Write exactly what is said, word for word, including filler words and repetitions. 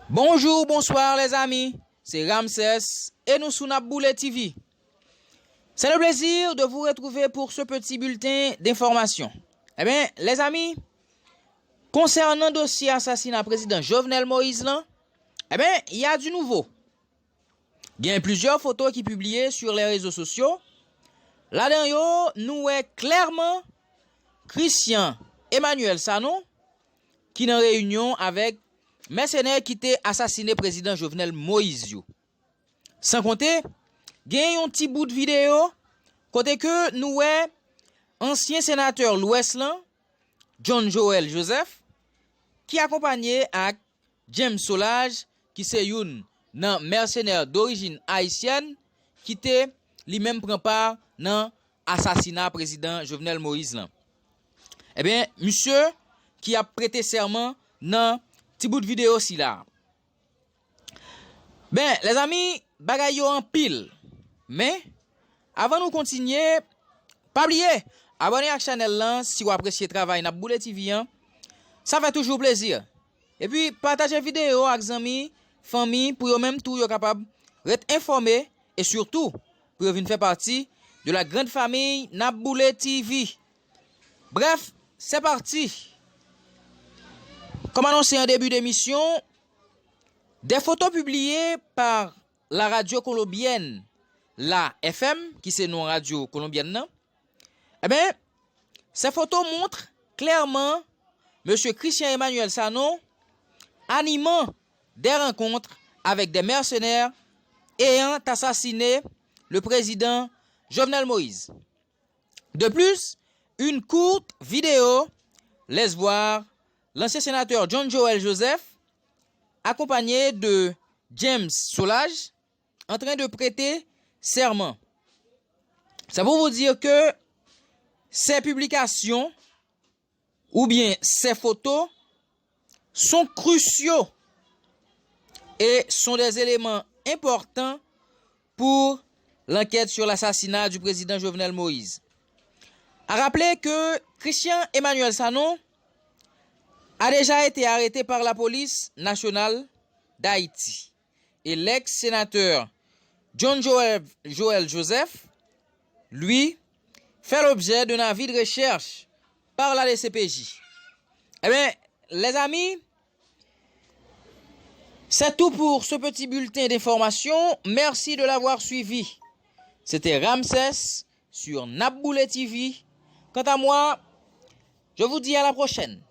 Bonjour, bonsoir les amis, c'est Ramsès et nous sous Nap Boulé T V. C'est le plaisir de vous retrouver pour ce petit bulletin d'information. Eh bien, les amis, concernant dossier assassinat président Jovenel Moïse là, eh bien, il y a du nouveau. Gen plizyè foto ki pibliye sur les réseaux sociaux. Ladan yo, nou wè klèman Christian Emmanuel Sanon ki nan reyinyon avèk mèsenè ki te asasine prezidan Jovenel Moïse yo. San konte, gen yon ti bout videyo kote ke nou wè ansyen senatè Lwès lan, John Joël Joseph, ki akonpanye ak James Solages, ki se youn nan mèsenè dorijin ayisyèn ki te li menm pran pa nan asasina prezidan Jovenel Moïse lan. Ebyen, misye ki ap prete sèman nan ti bout videyo sila. Ben, lèzanmi, bagay yo anpil. Men, avan nou kontinye, pa bliye abòne ak chanèl lan si w apresye travay Nap Boule T V an. Sa fè toujou plezi. Epi, pataje videyo ak zanmi, fanmi, pou yo menm tou yo kapab ret enfòme e sitou pou yo vin fè pati de la grande famille Nap Boule T V. Bref, c'est parti. Comme annoncé en début d'émission, des photos publiées par la radio colombienne, la F M, ki se non radyo kolonbyèn nan, eh ben, ces photos montrent clairement Monsieur Christian Emmanuel Sanon animant des rencontres avec des mercenaires ayant assassiné le président Jovenel Moïse. De plus, une courte vidéo laisse voir l'ancien sénateur John Joël Joseph, accompagné de James Solages, en train de prêter serment. C'est pour vous dire que ces publications ou bien ces photos sont cruciaux et sont des éléments importants pour l'enquête sur l'assassinat du président Jovenel Moïse. À rappeler que Christian Emmanuel Sanon a déjà été arrêté par la police nationale d'Haïti et l'ex-sénateur John Joël, Joël Joseph, lui, fait l'objet d'un avis de recherche par la D C P J. Eh bien, les amis, c'est tout pour ce petit bulletin d'information. Merci de l'avoir suivi. C'était Ramsès sur Nap Boule T V. Quant à moi, je vous dis à la prochaine.